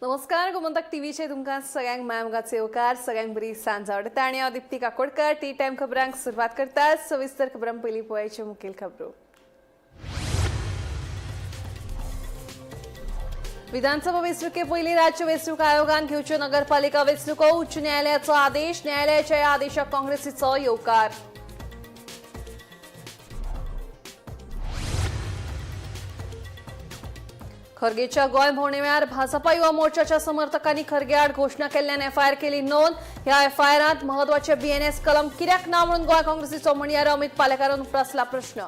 नमस्कार, गोमंतक टीव्हीचे तुमकां सगळ्यांक मायामोगाचो येवकार. सगळ्यांक बरी सांज आवडटा आनी हांव दीप्ती काकोडकर टी टायम खबरांक सुरवात करता. सविस्तर खबरां पयलीं पळयाच्यो मुखेल खबरो. विधानसभा वेंचणुके पयलीं राज्य वेंचणूक आयोगान घेवच्यो नगरपालिका वेंचणुको. उच्च न्यायालयाचो आदेश. न्यायालयाच्या ह्या आदेशाक काँग्रेसीचो येवकार. खरगेच्या गोंय भोंवणे वेळार भाजपा युवा मोर्चाच्या समर्थकांनी खरगे आड घोशणा केल्ल्यान एफआयआर केली नोंद. ह्या एफआयआरांत म्हत्वाचे बीएनएस कलम कित्याक ना म्हणून गोंय काँग्रेसीचो म्हणयारो अमित पालेकारान उप्रासला प्रश्न.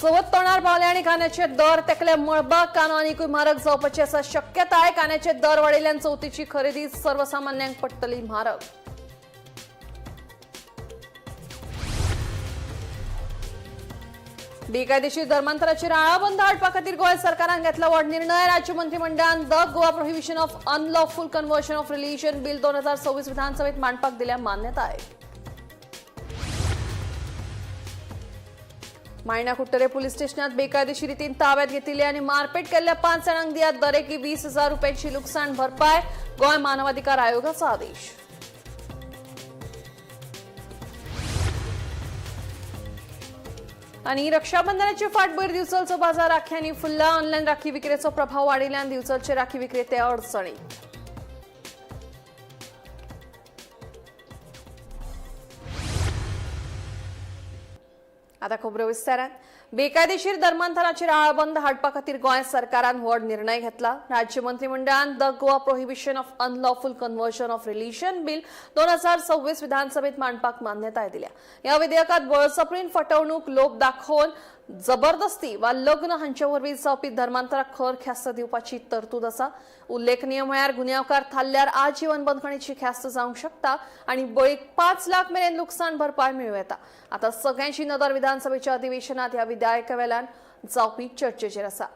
चवथ तोंडार पावले आनी कांद्याचे दर तेकले मळबाक. कांदो आनिकूय म्हारग जावपाची आसा शक्यताय. कांद्याचे दर वाडिल्ल्यान चवथीची खरेदी सर्वसामान्यांक पडटली म्हारग. बेकायदेशीर धर्मांतराचेर आळाबंद हाडपा खातीर गोंय सरकारान घेतला व्हड निर्णय. राज्य मंत्रिमंडळान the Goa prohibition of unlawful conversion of religion bill 2026 विधानसभेत मांडपाक दिल्या मान्यताय. मायणा कुट्टरे पोलीस स्टेशनात बेकायदेशीर रितीन ताब्यात घेतिल्ले आनी मारपेट केल्ल्या 5 जाणांक दियात दरेकी 20,000 रुपयांची लुकसाण भरपाय. गोंय मानवाधिकार आयोगाचो आदेश. आणि रक्षाबंधनाचे फाटभूंयेर दिवचलचो बाजार राख्यांनी फुल्ला. ऑनलायन राखी विक्रेचो प्रभाव वाडिल्ल्यान दिवचलचे राखी विक्रेते अडचणीत. आता खबरो विस्तारान. बेकायदेशीर धर्मांतराचेर आळाबंद हाडपा खातीर गोंय सरकारान व्हड निर्णय घेतला. राज्य मंत्रिमंडळान the Goa prohibition of unlawful conversion of religion bill 2026 विधानसभेत मांडपाक मान्यताय दिल्या. ह्या विधेयकात बळजबरीन फटवणूक, लोभ दाखोवन जबरदस्ती वा लग्न हांचे वरवीं जावपी धर्मांतराक खर ख्यास्त दिवपाची तरतूद आसा. उल्लेखनीय म्हळ्यार गुन्यांवकार थारल्यार आजीवन बंदखणीची ख्यास्त जावंक शकता आनी बळीक 5 लाख मेरेन लुकसाण भरपाय मेळूं येता. आता सगळ्यांची नदर विधानसभेच्या अधिवेशनात ह्या विधेयका वेल्यान जावपी चर्चेचेर आसा.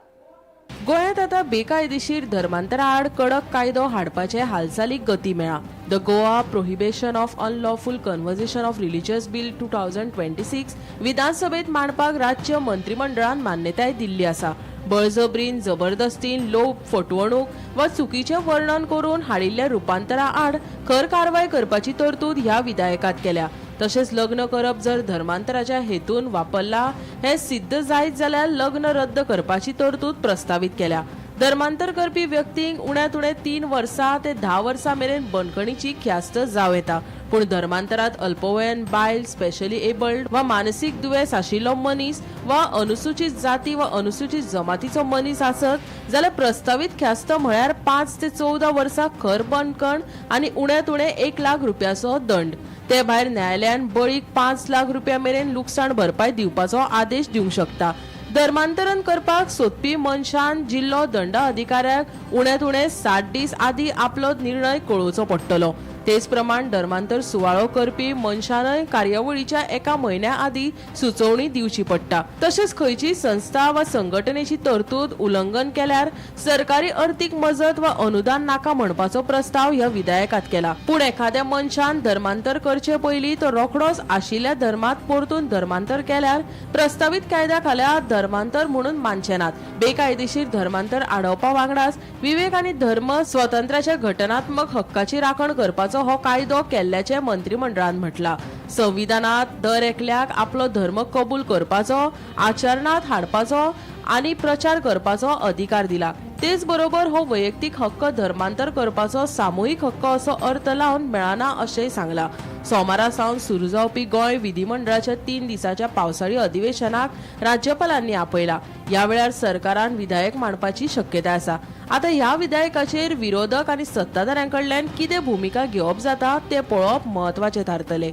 गोंयांत आतां बेकायदेशीर धर्मांतरा आड कडक कायदो हाडपाचे हालचालीक गती मेळ्ळा. The Goa prohibition of unlawful conversion of religious bill 2026 विधानसभेत मांडपाक राज्य मंत्रिमंडळान मान्यताय दिल्ली आसा. बळजबरीन, जबरदस्तीन, लोभ, फटवणूक वा चुकीचें वर्णन करून हाडिल्ल्या रुपांतरा आड खर कारवाय करपाची तरतूद ह्या विधेयकांत केल्या. तशेंच लग्न करप जर धर्मांतराच्या हेतून वापरला हें सिद्ध जायत जाल्यार लग्न रद्द करपाची तरतूद प्रस्तावीत केल्या. धर्मांतर करपी व्यक्तींक उण्यांत उणें 3 वर्सां ते 10 वर्सां मेरेन बंदखणीची ख्यास्त जावं येता. पूण धर्मांतरात अल्पवयीन बायल, स्पेशली एबल्ड वा मानसीक दुयेंस आशिल्लो मनीस वा अनुसूचित जाती वा अनुसूचित जमातीचो मनीस आसत जाल्यार प्रस्तावीत ख्यास्त म्हळ्यार 5 ते 14 वर्सां खर बंदखण आनी उण्यांत उणें 1 लाख रुपयाचो दंड. ते भायर न्यायालयान बळीक 5 लाख रुपया मेरेन लुकसाण भरपाय दिवपाचो आदेश दिवंक शकता. धर्मांतरण करपाक सोदपी मनशान जिल्लो दंड अधिकाऱ्याक उण्यांत उणें 60 दीस आदी आपलो निर्णय कळोवचो पडटलो. तेच प्रमाण धर्मांतर सुवाळो करपी मनशानय कार्यावळीच्या 1 म्हयन्या आदी सुचोवणी दिवची पडटा. तशेंच खंयचीय संस्था वा संघटनेची तरतूद उल्लंघन केल्यार सरकारी अर्थीक मजत वा अनुदान नाका म्हणपाचो प्रस्ताव ह्या विधेयकांत केला. पूण एखाद्या मनशान धर्मांतर करचे पयलीं तो रोखडोच आशिल्ल्या धर्मांत परतून धर्मांतर केल्यार प्रस्तावीत कायद्या खाला धर्मांतर म्हणून मानचे नात. बेकायदेशीर धर्मांतर आडोवपा वांगडाच विवेक आनी धर्म स्वातंत्र्याच्या घटनात्मक हक्काची राखण करपाचो हो कायदो केल्ल्याचें मंत्रिमंडळान म्हटलां. संविधानात दर एकल्याक आपलो धर्म कबूल करपाचो, आचरणांत हाडपाचो आनी प्रचार करपाचो अधिकार दिला. तेच बरोबर हो वैयक्तीक हक्क धर्मांतर करपाचो सामुहीक हक्क असो अर्थ लावन मेळना अशेंय सांगलां. सोमारा सावन सुरू जावपी गोंय विधिमंडळाच्या 3 दिसाच्या पावसाळी अधिवेशनाक राज्यपालांनी आपयला. ह्या वेळार सरकारान विधेयक मांडपाची शक्यताय आसा. आतां ह्या विधेयकाचेर विरोधक आनी सत्ताधाऱ्यां कडल्यान कितें भुमिका घेवप जाता तें पळोवप म्हत्वाचें थारतलें.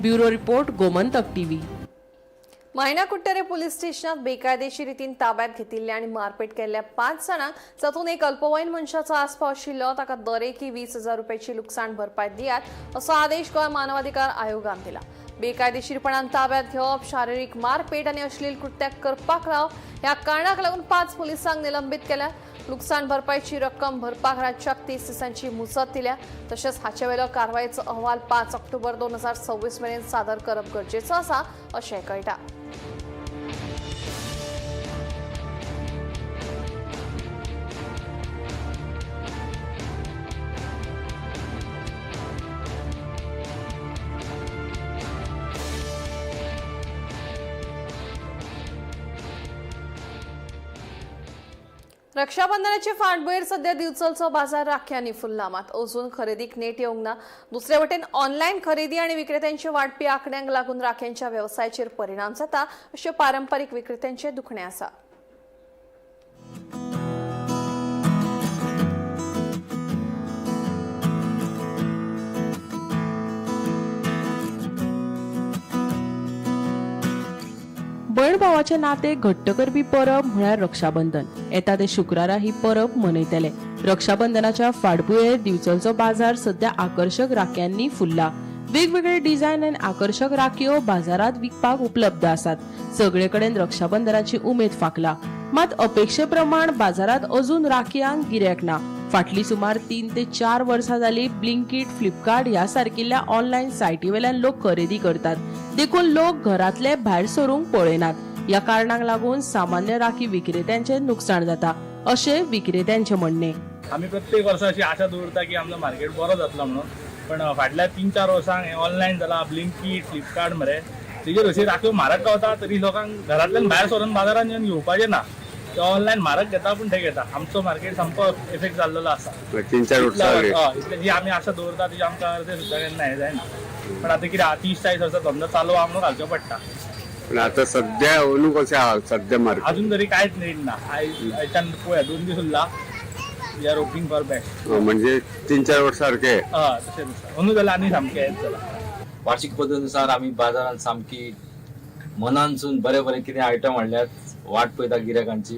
Bureau report, Gomantak TV. Maina Curtorim police स्टेशनात बेकायदेशीर रितीन ताब्यात घेतिल्ले आनी मारपेट केल्ल्या 5 जाणांक, जातूंत एक अल्पवयीन मनशाचो आस्पाव आशिल्लो, ताका दरेकी 20,000 रुपयाची लुकसाण भरपाय दियात असो आदेश गोंय मानवाधिकार आयोगान दिला. बेकायदेशीरपणान ताब्यात घेवप, शारिरीक मारपेट आनी अश्लील कृत्याक करपाक लावप ह्या कारणाक लागून 5 पुलिसांक निलंबीत केल्या. लुकसाण भरपायची रक्कम भरपाक राज्याक 30 दिसांची मुजत दिल्या. तशेंच हाचे वयलो कारवायेचो अहवाल 5 ऑक्टोबर 2026 मेरेन सादर करप गरजेचो आसा अशें कळटा. रक्षाबंधनाचे फाटभुंयेर सध्या दिवचलचो बाजार राख्यांनी फुल्ला, मात अजून खरेदीक नेट येवंक ना. दुसरे वटेन ऑनलायन खरेदी आनी विक्रेत्यांचे वाडपी आंकड्यांक लागून राख्यांच्या वेवसायाचेर परिणाम जाता अशें पारंपारीक विक्रेत्यांचें दुखणें आसा. भयण भावाचें नातें घट्ट करपी परब म्हळ्यार रक्षाबंधन. येता ते शुक्रारा ही परब मनयतले. रक्षाबंधनाच्या फाटभुंयेर दिवचलचो बाजार सध्या आकर्शक राख्यांनी फुल्ला. वेगवेगळे डिझायन आनी आकर्शक राखयो बाजारांत विकपाक उपलब्ध आसात. सगळे कडेन रक्षाबंधनाची उमेद फांकला, मात अपेक्षे प्रमाण बाजारांत अजून राखयांक गिरायक ना. फाटली सुमार 3 ते 4 वर्सां जाली ब्लिंकीट, फ्लिपकार्ट ह्या सारकिल्ल्या ऑनलायन सायटी वेल्यान लोक खरेदी करतात, देखून लोक घरांतले भायर सरूंक पळयनात. ह्या कारणाक लागून सामान्य राखी विक्रेत्यांचे नुकसान जाता अशें विक्रेत्यांचे म्हणणें. आमी प्रत्येक वर्सा अशी आशा दवरता की आमचो मार्केट बरो जातलो म्हणून, पण फाटल्या 3-4 वर्सांक हें ऑनलायन जाला, ब्लिंकीट, फ्लिपकार्ट मरे तेजेर अशी राखयो म्हारग गावता तरी लोकांक घरांतल्यान भायर सरून बाजारान येवन घेवपाचें ना. ते ऑनलायन म्हारग घेता पूण ते घेता. आमचो मार्केट सामको इफेक्ट जाल्लो आसा. 3-4 वर्सां जाली. इतले जी आमी आशा दवरता तेजी आमकां अर्दे सुद्दां केन्ना हें जायना. पण आतां कितें 30-40 वर्सां धंदो चालू आहा म्हणून घालचो पडटा. पण आता सध्या अंदू कशें आहा सध्या मार्केट? अजून तरी कांयच नीड ना. आयच्यान पळया 2 दीस उरला, we are hoping for best. म्हणजे 3-4 वर्सां सारके. हय तशें दिसता. अंदू जाल्यार आनी सामकें हेंच जाला. वार्षिक पद्दतीनुसार आमी बाजारात सामकी मनानसून बरे बरे कितें आयटम हाडल्यात, वाट पळयता गिरायकांची.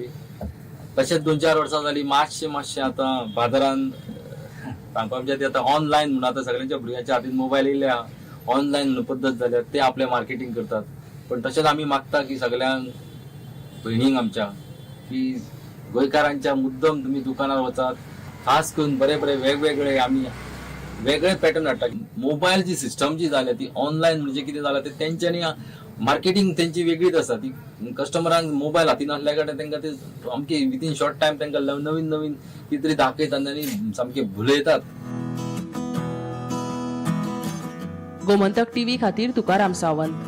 तशेंच 2-4 वर्सां जाली मातशें मातशें आतां बाजारान सांगपा म्हणजे ते आतां ऑनलायन म्हणून आतां सगळ्यांच्या भुरग्यांच्या हातीन मोबायल येयल्या, ऑनलायन म्हणून पद्दत जाल्या, ते आपलें मार्केटींग करतात. पण तशेंच आमी मागता की सगळ्यांक भयणींक आमच्या की गोंयकारांच्या मुद्दम तुमी दुकानार वचात, खास करून बरे बरे वेगवेगळे आमी वेगळे पॅटर्न हाडटा. मोबायल जी सिस्टम जी जाल्या ती ऑनलायन म्हणजे कितें जालां ते तेंच्यांनी मार्केटींग तेंची वेगळीच आसा. ती कस्टमरांक मोबायल हातीन आसल्या कारणान तेंकां ते सामकी विथीन शॉर्ट टायम तेंकां नवीन नवीन कितें तरी दाखयतात आनी सामके भुलयतात. गोमंतक टीव्ही खातीर तुकाराम सावंत.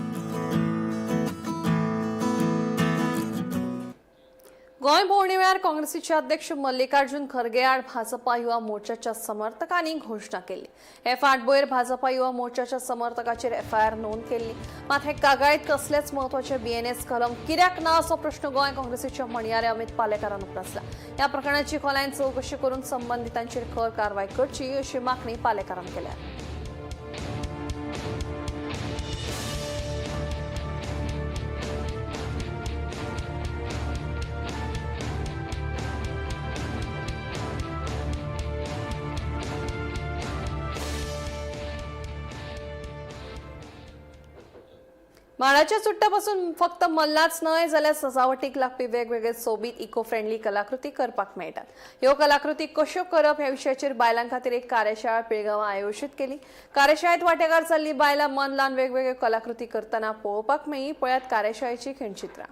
गोंय भोंवणे वेळार काँग्रेसीचे अध्यक्ष मल्लिकार्जुन खरगे आड भाजपा युवा मोर्चाच्या समर्थकांनी घोशणा केली. हे फाटभुंयेर भाजपा युवा मोर्चाच्या समर्थकाचेर एफआयआर नोंद केल्ली. मात हे कागाळीत कसलेच म्हत्वाचे बीएनएस कलम कित्याक ना असो प्रश्न गोंय काँग्रेसीच्या म्हणयारे अमित पालेकारान उप्रासला. ह्या प्रकरणाची खोलायेन चवकशी करून संबंदितांचेर खर कारवाय करची अशी मागणी पालेकारान केल्या. माडाच्या चुट्टापासून फक्त मल्लाच न्हय जाल्यार सजावटीक लागपी वेगवेगळे सोबीत इको फ्रेंडली कलाकृती करपाक मेळटात. ह्यो कलाकृती कश्यो करप ह्या विशयाचेर बायलां खातीर एक कार्यशाळा पिळगांवां आयोजीत केली. कार्यशाळेत वांटेकार जाल्ली बायलां मन लावन वेगवेगळ्यो कलाकृती करतना पळोवपाक मेळ्ळी. पळयात कार्यशाळेची खिणचित्रां.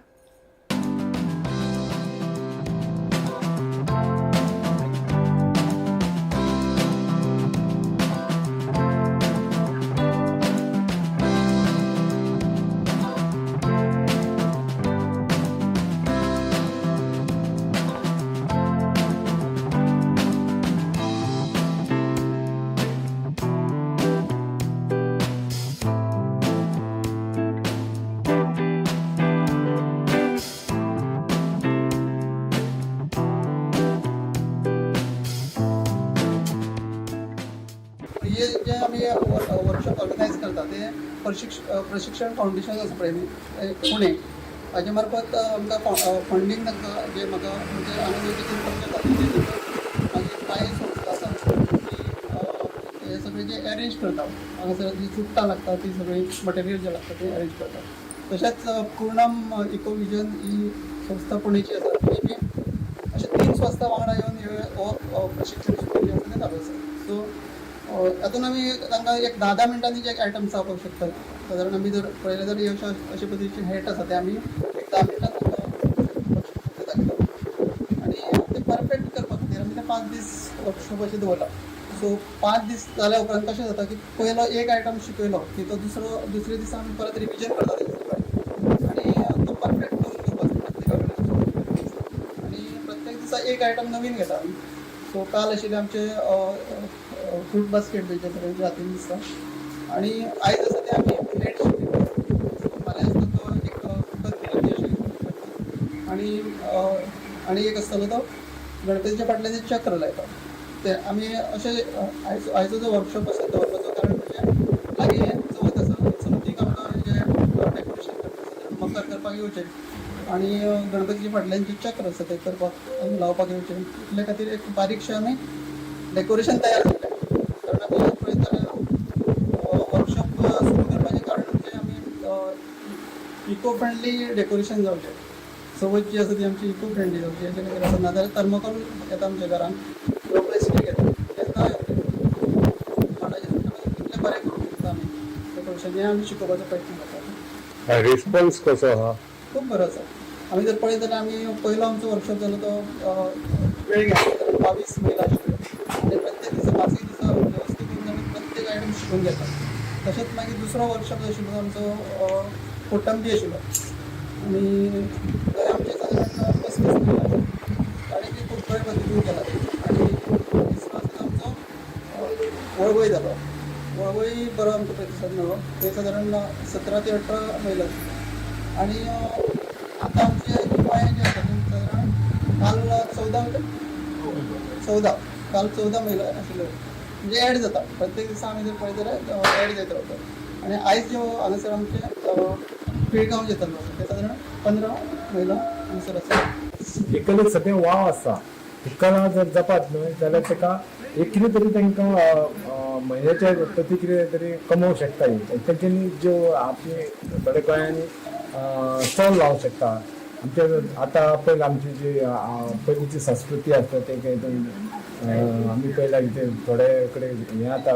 हे जे आमी वर्कशॉप ऑर्गनायज करता ते प्रशिक्षण फावंडेशन आसा पळय न्ही पुणे, हाजे मार्फत आमकां फंडींग तांकां जे म्हाका म्हणजे आमी जे कितें करता मागीर कांय संस्था आसा ती हे सगळें जे एरेंज करता, हांगासर जी चुट्टां लागता ती सगळी मटेरियल जें लागता तें एरेंज करता. तशेंच पूर्णम इकोविजन ही संस्था पुणेची आसा, ती अशे 3 संस्था वांगडा येवन हो प्रशिक्षण जें आसा तें चालू आसा. सो हातून आमी तांकां एक 10-10 मिनटांनी जे आयटम्स जावपाक शकतात. सादारण आमी जर पळयलें जाल्यार अशे पद्दतीचे हॅट आसा ते आमी एक 10 मिनटां दाखयतात आनी ते परफेक्ट करपा खातीर आमी ते 5 दीस वर्कशॉप अशें दवरला. सो 5 दीस जाल्या उपरांत कशें जाता की पयलो एक आयटम शिकयलो की तो दुसरे दिसा आमी परत रिविजन करता तेजे आनी तो परफेक्ट करून घेवपाचो प्रत्येका कडेन. आनी प्रत्येक दिसा एक आयटम नवीन घेता आमी. सो काल आशिल्ले आमचे फ्रूट बास्केट जे तरेन हातीन दिसता आनी आयज आसा ते आमी मिलेट्स शिकयता. फाल्यां आसता तो एक कदली अशी आनी आनी एक आसतलो तो गणपतीच्या फाटल्यान जे चक्र लायता ते आमी अशे. आयचो जो वर्कशॉप आसा दवरपाचो कारण म्हणजे लागीं चवथ आसा. चवथीक आमकां जे डेकोरेशन करपाक आसा, मकर करपाक येवचें आनी गणपतीच्या फाटल्यान जे चक्र आसा ते करपाक आनी लावपाक येवचें, इतले खातीर एक बारीकशें आमी डेकोरेशन तयार केलें. कारण आमी पळयत जाल्यार वर्कशॉप सुरू करपाचें कारण म्हणजे आमी इको फ्रेंडली डेकोरेशन जावचें. चवथ जी आसा ती आमची इको फ्रेंडली जावची हेच्या खातीर आसा. नाजाल्यार थर्मोकोल येता आमच्या घरान किंवा प्लास्टीक येता, तें ना माडाचें कितलें बरें करूंक शकता आमी डेकोरेशन, हें आमी शिकोवपाचो प्रयत्न करता. रिस्पॉन्स कसो आहा? खूब बरो आसा. आमी जर पळयत जाल्यार आमी पयलो आमचो वर्कशॉप जालो तो वेळग्यां, 22 महिला आशिल्ल्यो आनी प्रत्येक दिसा, पांचूय दिसा वेवस्थीत करून आमी प्रत्येक आयटम शिकून घेता. तशेंच मागीर दुसरो वर्कशॉप जो आशिल्लो तो आमचो कोटंबी आशिल्लो आनी थंय आमचे सादारण 35 महिला आशिल्ल्यो, ताणें बी खूब बरे पद्दतीन केला. आनी तिसरो आसा तो आमचो वळवय जालो. वळवय बरो आमकां प्रतिसाद मेळ्ळो. थंय सादारण 17 ते 18 महिला आशिल्ल्यो आनी आतां आमचे गोंयांत जे आसा ते सादारण काल 14, काल 14 महिला आशिल्ल्यो. म्हणजे एड जाता प्रत्येक दिसा. आमी जर पळयत जाल्यार एड जायत रावता आनी आयज ज्यो हांगासर आमचे पिळगांव जे चालू आसा ते सादारण 15 महिला हांगासर आसा. हे कलेक सद्या वाव आसा. ही कला जर जपात न्हय जाल्यार ताका एक कितें तरी तांकां म्हयन्याच्या प्रती कितें तरी कमोवंक शकता ही. तेंच्यांनी ज्यो आपली थोड्या गोंयांनी स्टॉल लावंक शकता. आमच्या आतां पयलीं आमची जी पयलींची संस्कृती आसता ते हितून आमी पळयला कितें थोडे कडेन हें आतां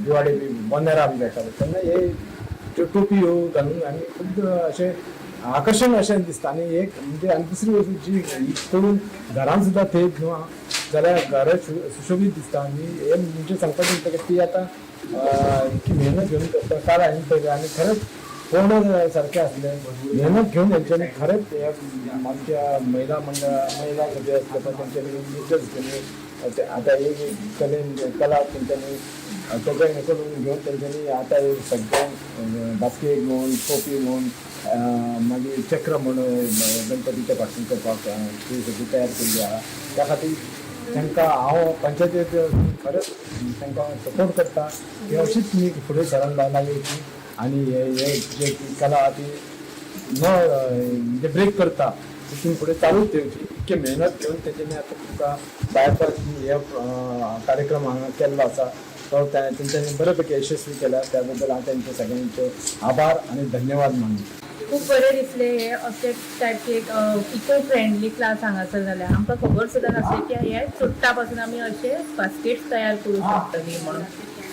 दिवाळे बी बोंदेरां बी जाताले तेन्ना हे त्यो टोपी ह्यो घालून आनी खूब अशें आकर्शण अशें दिसता. आनी एक म्हणजे आनी दुसरी वस्तू जी ही करून घरान सुद्दां थंय न्हू जाल्यार घर सुशोबीत दिसता. आनी हे म्हणजे सांगपाचें म्हणटा की ती आतां इतकी मेहनत घेवन करता. काल हांवें पळयलें आनी खरेंच कोण सारकें आसलें मेहनत घेवन हेंच्यांनी. खरेंच हे आमच्या महिला मंडळ, महिला सगळे आसले पण तेंच्यांनी इंट्रस्ट घेवन ते आतां एक कलेन कला तेंच्यांनी तेच्या हें करून घेवन तेंच्यांनी आतां हे सगळ्यांक बास्केट म्हूण, टोपी म्हूण, मागीर चक्र म्हूण गणपतीच्या फाटल्यान करपाक ती सगळी तयार केल्ली आहा. त्या खातीर तांकां हांव पंचायतीत खरेंच तांकां सपोर्ट करता की अशीच तुमी फुडें सरून बायलां येवची आनी हे हे जे कला आहा ती न म्हणजे ब्रेक करता तितून फुडें चालूच ठेवची. इतके मेहनत घेवन तेंच्यांनी आतां तुमकां बायपास हे कार्यक्रम हांगा केल्लो आसा तो तेंच्यांनी बरे पैकी यशस्वी केला. त्या बद्दल हांव तेंचे सगळ्यांचे आभार आनी धन्यवाद मानता. खूब बरें दिसलें. हे अशे टायपचे एक इको फ्रेंडली क्लास हांगासर जाल्या. आमकां खबर सुद्दां नासलें की हे चुट्टा पासून आमी अशे बास्केट्स तयार करूं शकतली म्हणून.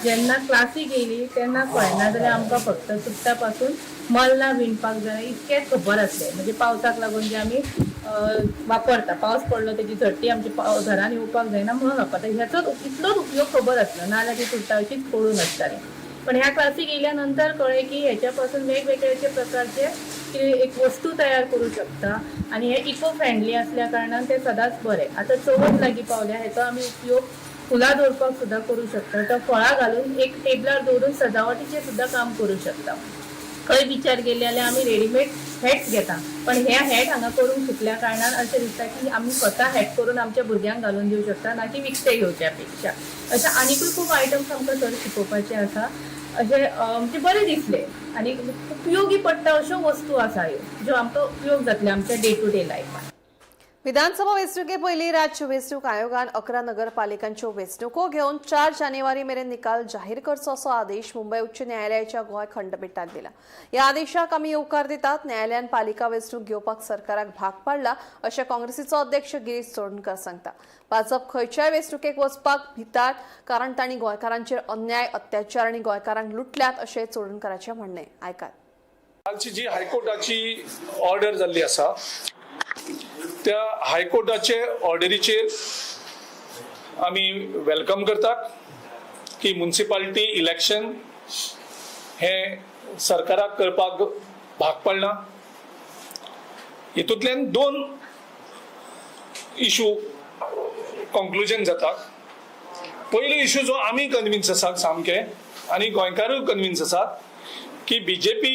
जेन्ना क्लासीक येयली तेन्ना कळ्ळें, नाजाल्यार आमकां फक्त चुट्टा पासून मल्लां विणपाक जाय इतकेंच खबर आसलें. म्हणजे पावसाक लागून जे आमी वापरता, पावस पडलो तेजी झडटी आमच्या घरान येवपाक जायना म्हणून वापरता, ह्याचोच इतलोच उपयोग खबर आसलो. नाजाल्यार ती चुट्टां अशीच पडून आसतालीं. पण ह्या क्लासीक येयल्या नंतर कळ्ळें की ह्याच्या पासून वेगवेगळ्याचे प्रकारचे कितें एक वस्तू तयार करूं शकता आनी हे इको फ्रेंडली असल्या कारणान ते सदांच बरें. आतां चवथ लागीं पावल्या, हेचो आमी उपयोग फुलां दवरपाक सुद्दां करूं शकता. तो फळां घालून एक टेबलार दवरून सजावटीचें सुद्दां काम करूं शकता. खंय बिचार गेले जाल्यार आमी रेडीमेड हॅट्स घेता, पण हे हॅट हांगा करूंक शिकल्या कारणान अशें दिसता की आमी स्वता हॅट करून आमच्या भुरग्यांक घालून दिवं शकता, ना की विकते घेवच्या पेक्षा. अशें आनिकूय खूब आयटम्स आमकां सर शिकोवपाचे आसा. अशें म्हणजे बरें दिसलें आनी उपयोगी पडटा अश्यो वस्तू आसा ह्यो, ज्यो आमकां उपयोग जातले आमच्या डे टू डे लायफान. विधानसभा वेंचणुके पयलीं राज्य वेंचणूक आयोगान 11 नगरपालिकांच्यो वेंचणुको घेवन 4 जानेवारी मेरेन निकाल जाहीर करचो असो आदेश मुंबय उच्च न्यायालयाच्या गोंय खंडपिठान दिला. ह्या आदेशाक आमी येवकार दितात. न्यायालयान पालिका वेंचणूक घेवपाक सरकाराक भाग पाडला अशें काँग्रेसीचो अध्यक्ष गिरीश चोडणकर सांगता. भाजप खंयच्याय वेंचणुकेक वचपाक भितात, कारण तांणी गोंयकारांचेर अन्याय, अत्याचार आनी गोंयकारांक लुटल्यात अशें चोडणकराचें म्हणणें. आयकात. कालची जी हायकोर्टाची ऑर्डर जाल्ली आसा, त्या हायकोर्टाचे ऑर्डरीचेर आमी welcome करतात की मुन्सिपालिटी इलेक्शन हे सरकाराक करपाक भाग पडलां. हितूंतल्यान दोन इशू कॉन्क्लुजन जाता. पयलो इशू जो आमी कन्विन्स आसात सामके आनी गोंयकारूय कन्विन्स आसात की बीजेपी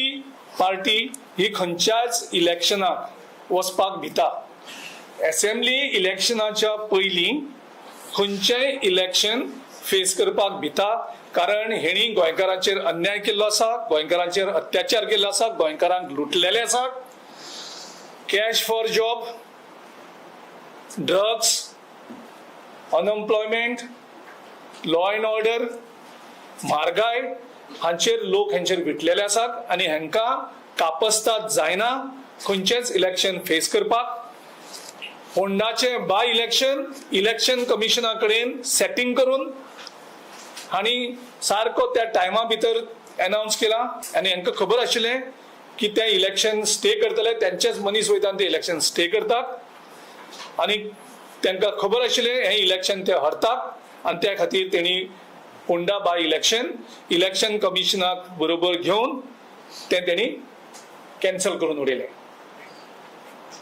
पार्टी ही खंयच्याच इलेक्शनाक वचपाक भिता. एसेंब्ली इलेक्शनाच्या पयलीं खंयचेय इलेक्शन फेस करपाक भिता, कारण हेणी गोंयकारांचेर अन्याय केल्लो आसा, गोंयकारांचेर अत्याचार केल्लो आसा, गोंयकारांक लुटलेले आसात. Cash for job, drugs, unemployment, law and order, म्हारगाय हांचेर लोक हेंचेर विटलेले आसात आनी हेंकां कापस्ताद जायना खंयचेंच इलेक्शन फेस करपाक. होंडाचें बाय इलेक्शन इलेक्शन कमिशना कडेन सेटींग करून आनी सारको त्या टायमा भितर अनावन्स केला आनी हांकां खबर आशिल्लें की ते इलेक्शन स्टे करतले, तेंचेच मनीस वयता आनी ते इलेक्शन स्टे करतात आनी तांकां खबर आशिल्लें हें इलेक्शन ते हरतात आनी त्या खातीर तेणी होंडा बाय इलेक्शन इलेक्शन कमिशनाक बरोबर घेवन तें तेणी कॅन्सल करून उडयलें.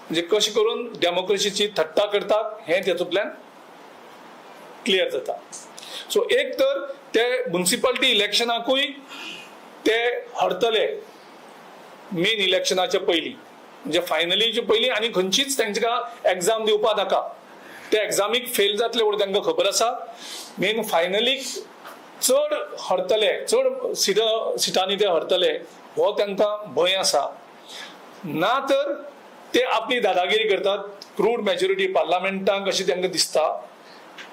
म्हणजे कशें करून डेमोक्रेसीची थट्टा करतात हें तातूंतल्यान क्लियर जाता. सो एक तर ते मुन्सिपालिटी इलेक्शनाकूय ते हरतले मेन इलेक्शनाच्या पयलीं, म्हणजे फायनलीच्या पयलीं, आनी खंयचीच तांकां एग्जाम दिवपा नाका, ते एग्जामीक फेल जातले म्हणून तांकां खबर आसा. मेन फायनलीक चड हरतले, चड सिटांनी ते हरतले हो तांकां भंय आसा. ना तर ते आपली दादागिरी करतात. क्रूड मेजॉरिटी पार्लमेंटाक अशें तांकां दिसता,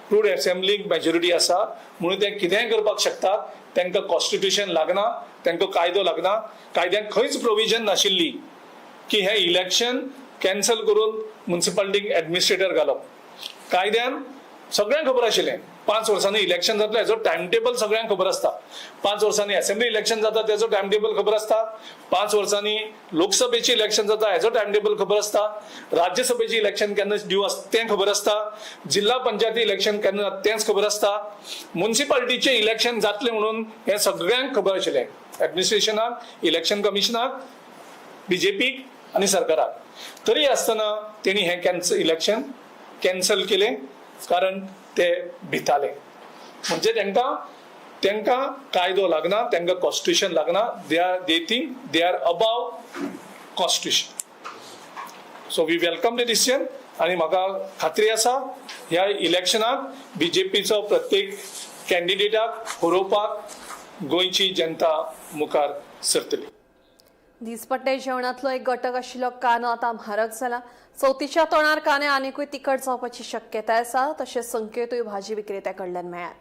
क्रूड एसेंब्लीक मेजॉरिटी आसा म्हणून ते कितेंय करपाक शकतात. तांकां कॉन्स्टिट्युशन लागना, तांकां कायदो लागना. कायद्यान खंयच प्रोविजन नाशिल्ली की हें इलेक्शन कॅन्सल करून मुन्सिपालिटीक एडमिनिस्ट्रेटर घालप. कायद्यान सगळ्यांक खबर आशिल्लें 5 वर्सांनी इलेक्शन जातलें, हेजो टायम टेबल सगळ्यांक खबर आसता. 5 वर्सांनी असेंब्ली इलेक्शन जाता तेजो टायम टेबल खबर आसता, 5 वर्सांनी लोकसभेचें इलेक्शन जाता हेजो टायम टेबल खबर आसता, राज्यसभेचें इलेक्शन केन्ना ड्यू आसता तें खबर आसता, जिल्हा पंचायती इलेक्शन केन्ना जाता तेंच खबर आसता, मुन्सिपालिटीचें इलेक्शन जातलें म्हणून हें सगळ्यांक खबर आशिल्लें, एडमिनिस्ट्रेशनाक, इलेक्शन कमिशनाक, बीजेपीक आनी सरकाराक. तरी आसतना तेणी हें इलेक्शन कॅन्सल केलें कारण ते भिताले. म्हणजे तांकां कायदो लागना, तांकां कॉन्स्टिट्युशन लागना. They think they are above constitution. So we welcome the decision आनी म्हाका खात्री आसा ह्या इलेक्शनाक बीजेपीचो प्रत्येक कॅन्डिडेटाक हरोवपाक गोंयची जनता मुखार सरतली. दिसपट्टे जेवणांतलो एक घटक आशिल्लो कांदो आतां म्हारग जाला. चवथीच्या तोंडार कांदे आनिकूय तिखट जावपाची शक्यताय आसा, तशें संकेतूय भाजी विक्रेत्या कडल्यान मेळ्ळ्यात.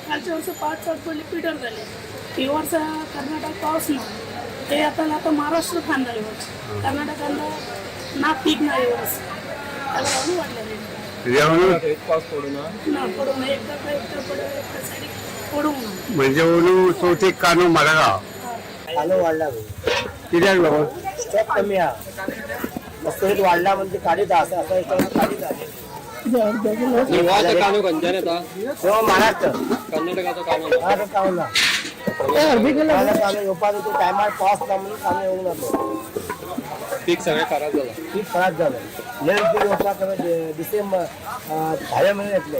कालच्या वर्सा पावस चड पडले पिड्ड्यार जाले. ही वर्सा कर्नाटक पावस ना, ते आतां आतां महाराष्ट्र कांदा हे वर्स कर्नाटकान ना पीक ना हे वर्स, ताका लागून वाडले रेट. पावस पडूं ना, ना पडूंक ना, एकदां एकदां पडूं, एकदां सायडीक पडूंक ना. म्हणजे अंदू चवथीक कांदो म्हारग आहा. कांदो वाडला कित्याक लागून? स्टॉक कमी आहा, मस्त रेट वाडला म्हणजे काडीत आसा, असो स्टॉक काडीत आहा. कांदो खंयच्यान येता? हो महाराष्ट्र. कर्नाटकाचो कांदो. महाराष्ट्र कांदो ना, कांदो येवपाक तूं टायमार पावस ना म्हणून कांदो येवंक ना तो. पीक सगळें खराब जालां. पीक खराब जालें. लेट पीक येवपाक डिसेंबर धाव्या म्हयन्यात येतले,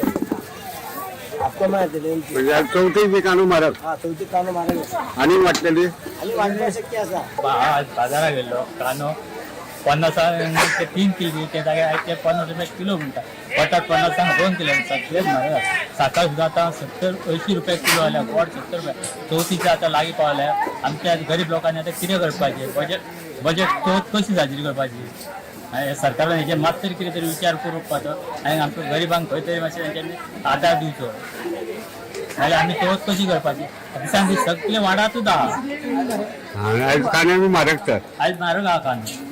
ऑक्टोबर म्हयन्यात येतले. म्हणजे चवथीक बी कांदो म्हारग. हा चवथीक कांदो म्हारग आसा. आनी वाडटली, आनी वाडपाक शक्य आसा. आज बाजारात गेल्लो, कांदो 50 ते 3 किलो ते जाग्यार ते 50 रुपया किलो म्हणटा, बटाट 50 2 किलो म्हणटा, सगळेच म्हारग आसा. साकर सुद्दां आतां 70-80 रुपया किलो जाल्या, गोड 70 रुपया. चवथीचे आतां लागीं पावल्या, आमच्या गरीब लोकांनी आतां कितें करपाचें, बजेट चवथ कशी साजरी करपाची? सरकारान हेजेर मात तरी कितें तरी विचार करूंक आनी आमकां गरिबांक खंय तरी मातशें तेंच्यांनी आदार दिवचो, नाल्यार आमी चवथ कशी करपाची? दिसान दीस सगळे वाडातूच आहा. आयज कांदे बी म्हारग तर. आयज म्हारग आहा कांदो.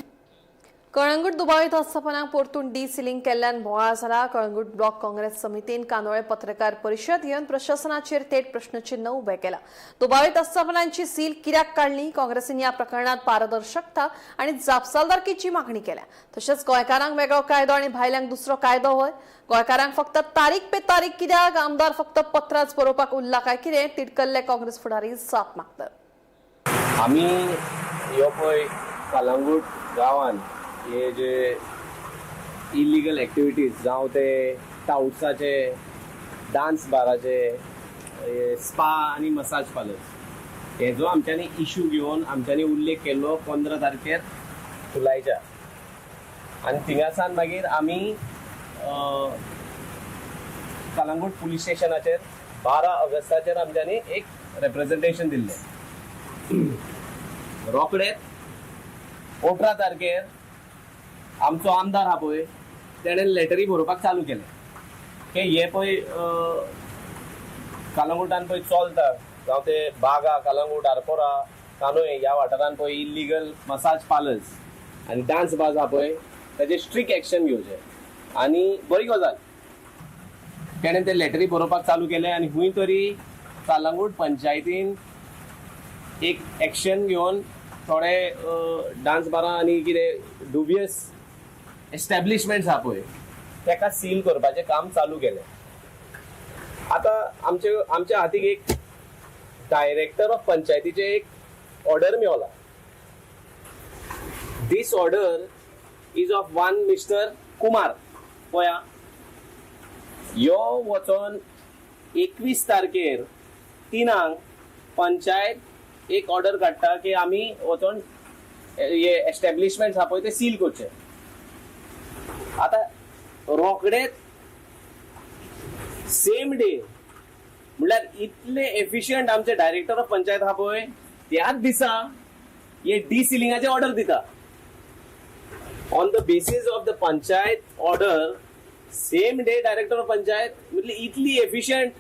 कळंगूट दुबावीत आस्थापनांक परतून डी सिलिंग केल्ल्यान बोवाळ जाला. कळंगूट ब्लॉक काँग्रेस समितीन कांदोळे पत्रकार परिशद घेवन प्रशासनाचेर थेट प्रश्नचिन्ह उबें केलां. दुबावीत आस्थापनांची सील कित्याक काडली? काँग्रेसीन ह्या प्रकरणांत पारदर्शकता आनी जापसालदारकीची मागणी केल्या. तशेंच गोंयकारांक वेगळो कायदो आनी भायल्यांक दुसरो कायदो व्हय? गोंयकारांक फक्त तारीख पे तारीख कित्याक? आमदार फक्त पत्रांच बरोवपाक उरला काय कितें? तिडकल्ले काँग्रेस फुडारी जाप मागतात. आमी ह्यो पळय कळंगूट गांवान हे जे इलिगल एक्टिविटीज जावं ते टावट्साचे, डान्स बाराचे, स्पा आनी मसाज पार्लर्स हेजो आमच्यांनी इशू घेवन आमच्यांनी उल्लेख केल्लो 15 तारखेर जुलायच्या आनी थिंगासान मागीर आमी कळंगूट पुलीस स्टेशनाचेर 12 ऑगस्टाचेर आमच्यांनी एक रेप्रेजेंटेशन दिल्लें. रोखडेच 18 तारखेर आमचो आमदार आहा पळय तेणें लेटरी बरोवपाक चालू केलें की हे पळय कळंगूटान पळय चलता जावं ते बागा, कळंगूट, आरपोरा, कानोय ह्या वाठारान पळय इल्लिगल मसाज पार्लर्स आनी डान्स बार्स आहा पळय ताजेर स्ट्रिक्ट एक्शन घेवचें. आनी बरी गजाल तेणें ते लेटरी बरोवपाक चालू केलें आनी खूंय तरी कळंगूट पंचायतीन एक एक्शन घेवन थोडे डान्स बारां आनी कितें डुबियस एस्टॅब्लिशमेंट्स आहा पळय ताका सील करपाचें काम चालू केलें. आतां आमच्या हातीक एक डायरेक्टर ऑफ पंचायतीचें एक order Mewla. This order is of one mister Kumar. पळया यो वचोन 21 तारखेर 3 पंचायत एक ऑर्डर काडटा की आमी वचोन हे एस्टॅब्लिशमेंट्स आहा पळय ते सील करचे. आतां रोखडेच सेम डे म्हणल्यार इतले एफिशियंट आमचे डायरेक्टर ऑफ पंचायत आहा पळय त्याच दिसा हे डी सिलिंगाचे ऑर्डर दिता. On the basis of the panchayat order same day director of panchayat म्हटल्यार इतली एफिशियंट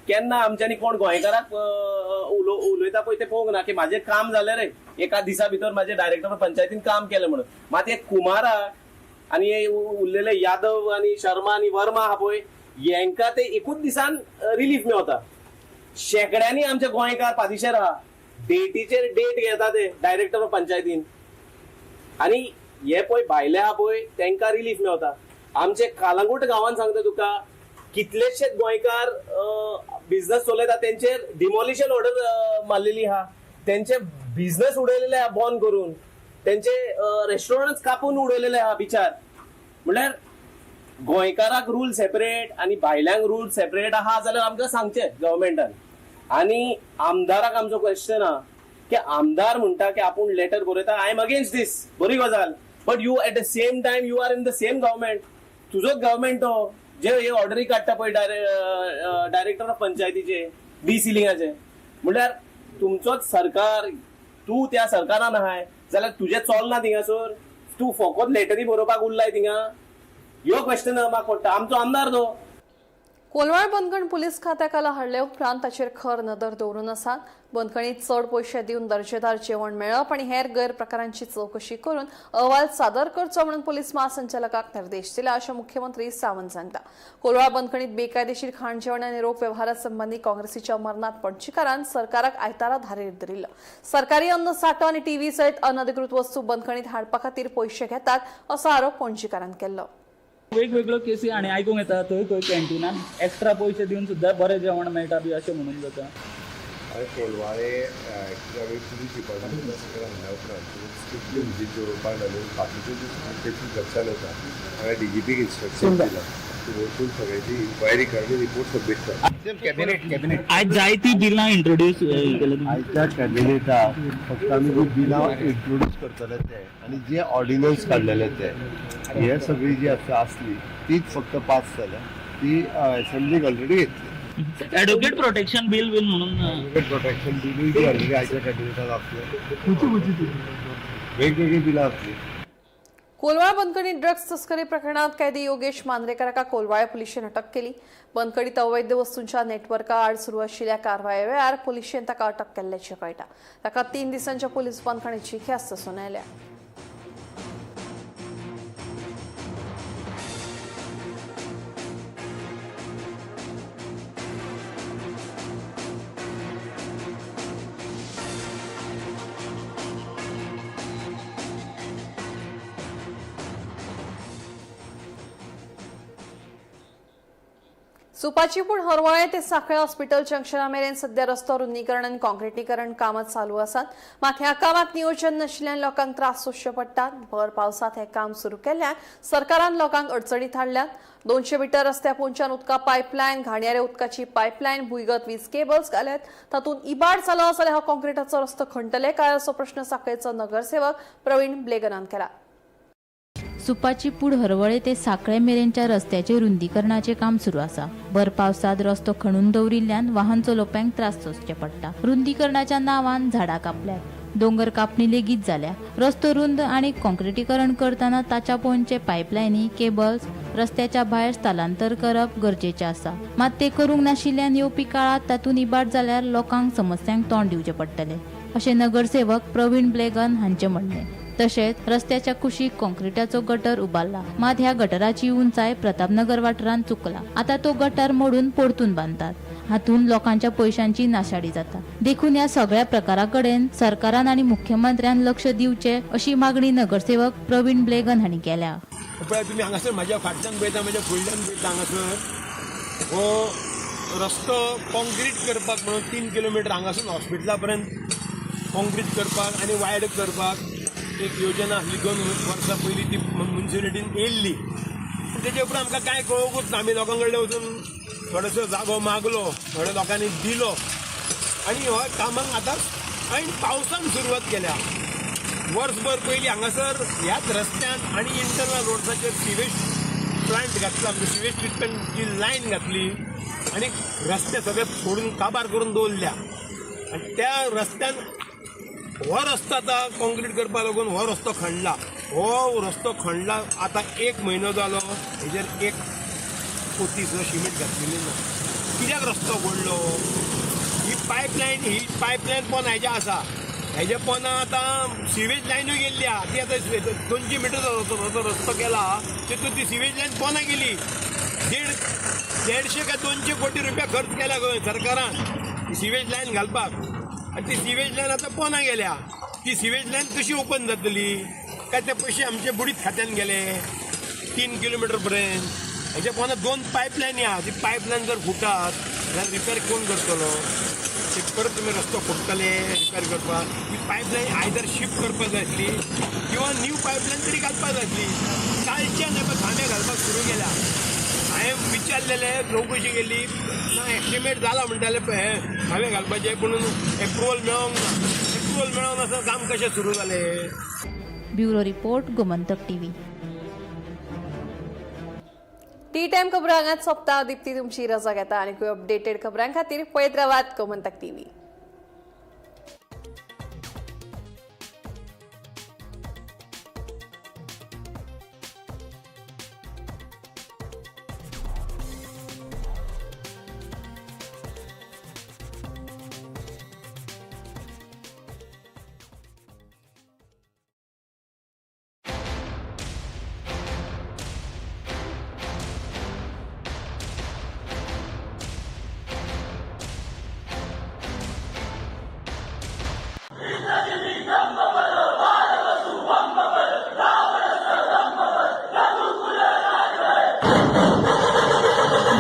केन्ना आमच्यांनी कोण गोंयकाराक उलयता पळय तें पळोवंक ना की म्हाजें काम जालें रे एका दिसा भितर म्हाजे डायरेक्टर ऑफ पंचायतीन काम केलें म्हणून. मात हे कुमाराक आनी हे उरलेले यादव आनी शर्मा आनी वर्मा आहा पळय हेंकां ते एकूच दिसान रिलीफ मेवता. शेंकड्यांनी आमचे गोंयकार पादिशेर आहा डेटीचेर डेट घेता ते डायरेक्टर ऑफ पंचायतीन आनी हे पळय भायले आहा पळय तेंकां रिलीफ मेवता. आमचे कळंगूट गांवान सांगता तुका कितलेशेच गोंयकार बिझनस चलयता तेंचेर डिमॉलिशन ऑर्डर मारलेली आहा, तेंचे बिझनस उडयलेले आहा बॉन्ड करून, तेंचे रेस्टॉरंट्स कापून उडयलेले आहा बिचार. म्हणल्यार गोंयकाराक रूल सेपरेट आनी भायल्यांक रूल सेपरेट आहा जाल्यार आमकां सांगचें गव्हर्मेंटान. आनी आमदाराक आमचो क्वेश्चन आहा की आमदार म्हणटा की आपूण लेटर बरयता I am against दीस, बरी गजाल, but you at the same time you are in the same government. तुजोच गव्हर्मेंट तो जे हे ऑर्डरी काडटा पळय डायरेक्टर ऑफ पंचायतीचे डी सिलिंगाचे, म्हणल्यार तुमचोच सरकार, तूं त्या सरकारान आहाय जाल्यार तुजें चलना थिंगासर, तूं फकत लेटरी बरोवपाक उरलाय थिंगा. ह्यो क्वेश्चन म्हाका पडटा. आमचो आमदार तो. कोलवाळ बंदखण पुलीस खात्याखाला हाडले उपरांत ताचेर खर नदर दवरून आसात. बंदखणीत चड पयशे दिवन दर्जेदार जेवण मेळप आनी हेर गैरप्रकारांची चवकशी करून अहवाल सादर करचो म्हणून पुलीस महासंचालकाक निर्देश दिला अशें मुख्यमंत्री सावंत सांगता. कोलवाळ बंदखणीत बेकायदेशीर खाण जेवण आनी रोख व्यवहारा संबंदी काँग्रेसीच्या अमरनाथ पणजीकारान सरकाराक आयतारा धारेर धरिल्लो. सरकारी अन्न साठो आनी टीव्ही सयत अनधिकृत वस्तू बंदखणीत हाडपा खातीर पयशे घेतात असो आरोप पणजीकारान केल्लो. वेगवेगळ्यो केसी आनी आयकूंक येता थंय खंय कॅन्टिनान एक्स्ट्रा पयशे दिवन सुद्दां बरें जेवण मेळटा बी अशें म्हणून जाता. कोलवाळे आमी पुलीस डिपार्टमेंट हाडल्या उपरांत स्ट्रिक्टली विजीट दवरपाक लागले. बाकीच्यो ज्यो केसी लक्षांत येता हांवें डीजीपीक इन्स्ट्रक्शन दिलां की वचून सगळ्याची इन्क्वायरी कर आनी रिपोर्ट सबमीट कर. कॅबिनेट आयज जायती बिलां इंट्रोड्यूस केले. आयच्या कॅबिनेटाक फक्त आमी जी बिलां इंट्रोड्यूस करतले ते आनी जे ऑर्डिनन्स काडलेले ते हे सगळी जी आसा आसली तीच फक्त पास जाल्या, ती असेंब्लीक ऑलरेडी घेतली. एडवोकेट प्रोटेक्शन बिल बीन म्हणून एडवोकेट प्रोटेक्शन बिलूय बी ऑलरेडी आयच्या कॅबिनेटात आसले. वेगवेगळी बिलां आसली. कोलवाळ बंदखणीत ड्रग्ज तस्करी प्रकरणात कैदी योगेश मांद्रेकराका कोलवाळ पुलिशेन अटक केली. बंदखणीत अवैध वस्तूंच्या नेटवर्का आड सुरू आशिल्ल्या कारवाये वेळार पुलिशेन ताका अटक केल्ल्याचें कळटा. ताका 3 दिसांच्या पुलीस बंदखणीची ख्यास्त सुनायल्या. सुपाची पूण हरवळें ते सांखळे हॉस्पिटल जंक्शना मेरेन सध्या रस्तो रुंदीकरण आनी काँक्रिटीकरण कामां चालू आसात. मात ह्या कामाक नियोजन नाशिल्ल्यान लोकांक त्रास सोंसचे पडटात. भर पावसांत हें काम सुरू केल्ल्यान सरकारान लोकांक अडचणीत हाडल्यात. 200 मिटर रस्त्या पोंच्यान उदका पायपलायन, घाणयारे उदकाची पायपलायन, भुंयगत वीज केबल्स घाल्यात. तातूंत इबाड जालो जाल्यार हो काँक्रिटाचो रस्तो खणटले काय असो प्रश्न सांखळेचो नगरसेवक प्रवीण ब्लेगनान केला. सुपाची पूड हरवळे ते सांखळे मेरेनच्या रस्त्याचे रुंदीकरणाचे काम सुरू आसा. भर पावसांत रस्तो खणून दवरिल्ल्यान वाहन चलोवप्यांक त्रास सोंसचे पडटा. रुंदीकरणाच्या नांवान झाडां कापल्यात, दोंगर कापणी लेगीत जाल्या. रस्तो रुंद आनी काँक्रिटीकरण करतना ताच्या पोंदचे पायपलायनी, केबल्स रस्त्याच्या भायर स्थलांतर करप गरजेचें आसा. मात ते करूंक नाशिल्ल्यान येवपी काळांत तातूंत इबाड जाल्यार लोकांक समस्यांक तोंड दिवचें पडटलें, अशें नगरसेवक प्रवीण ब्लेगन हांचें म्हणणें. तशेंच रस्त्याच्या कुशीक काँक्रिटाचो गटर उबारला, मात ह्या गटराची उंचाय प्रतापनगर वाठारांत चुकला. आतां तो गटर मोडून परतून बांदतात. हातूंत लोकांच्या पयशांची नाशाडी जाता. देखून ह्या सगळ्या प्रकारा कडेन सरकारान आनी मुख्यमंत्र्यान लक्ष दिवचें, अशी मागणी नगरसेवक प्रवीण ब्लेगन हांणी केल्या. पळय तुमी हांगासर म्हाज्या फाटल्यान पळयता, म्हाज्या फुडल्यान पळयता, हांगासर हो रस्तो कॉन्क्रीट करपाक म्हणून 3 किलोमिटर हांगासून हॉस्पिटला पर्यंत कॉन्क्रीट करपाक आनी वायड करपाक एक योजना आसली. 2 वर्सां पयलीं ती म्युनिसिपालिटीन येयल्ली. पूण तेजे उपरांत आमकां कांय कळोवंकूच ना. आमी लोकां कडल्यान वचून थोडोसो जागो मागलो, थोड्या लोकांनी दिलो आनी हो कामाक आतां ऐन पावसान सुरवात केल्या. वर्सभर पयलीं हांगासर ह्याच रस्त्यान आनी इंटरनल रोड्साचेर सिवेज प्लांट घातला, म्हणजे सिवेज ट्रिटमेंटची लायन घातली आनी रस्ते सगळे फोडून काबार करून दवरल्या. आनी त्या रस्त्यान हो रस्तो आतां कॉन्क्रीट करपाक लागून हो रस्तो खणला. हो रस्तो खणला आतां 1 म्हयनो जालो, हेजेर 1 पोती सुद्दां शिमेंट घातलेली ना. कित्याक रस्तो फोडलो? ही पायपलायन पोंदा हेज्या आसा, हेज्या पोंदा आतां सिवेज लायनूय गेल्ली आहा. ती आतां 200 मिटर रस्तो केला, तितून ती सिवेज लायन पोंदा गेली. 150 काय 200 कोटी रुपया खर्च केला गोंय सरकारान सिवेज लायन घालपाक, आनी ती सिवेज लायन आतां पोंदा गेल्या. ती सिवेज लायन कशी ओपन जातली? काय ते पयशे आमचे बुडीत खात्यान गेले 3 किलोमिटर पर्यंत? हेच्या पोंदा 2 पायपलायनी आहा. ती पायपलायन जर फुटात जाल्यार रिपेर कोण करतलो? ते परत तुमी रस्तो फोडटले रिपेर करपाक. ही पायपलायन आयदर शिफ्ट करपाक जाय आसली किंवा न्यू पायपलायन तरी घालपाक जाय आसली. कालच्यान हें खांबे घालपाक सुरू केल्या. हांवें विचारलेलें, चवकशी केली ना, एस्टिमेट जाला म्हणटाले हें खांबे घालपाचें, पूण एप्रुवल मेळोंक ना. एप्रुवल मेळोंक नासतना काम कशें सुरू जालें? Bureau report, Gomantak TV. Tea time खबरां हांगाच सोंपता. दीप्ती तुमची रजा घेता आनी अपडेटेड खबरां खातीर पळयत रावात गोमंतक टीव्ही.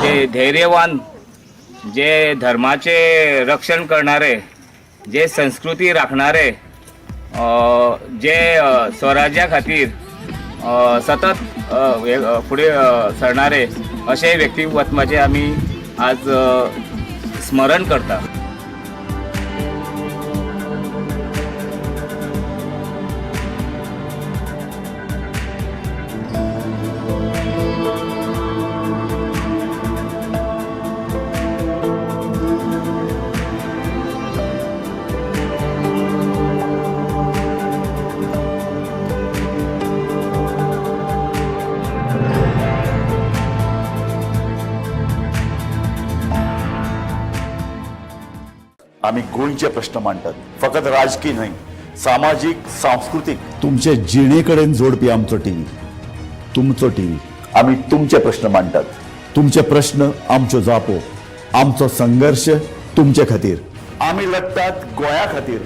जे धैर्यवान, जे धर्माचे रक्षण करणारे, जे संस्कृती राखणारे, जे स्वराज्या खातीर सतत फुडें सरणारे अशे व्यक्तिमत्वाचे आमी आज स्मरण करता. आमी गोंयचे प्रश्न मांडटात, फकत राजकीय न्हय, सामाजीक, सांस्कृतीक, तुमचे जिणे कडेन जोडपी आमचो टीव्ही, तुमचो टीव्ही. आमी तुमचे प्रश्न मांडटात, तुमचे प्रश्न आमच्यो जापो, आमचो संघर्श तुमचे खातीर. आमी लढटात गोंया खातीर.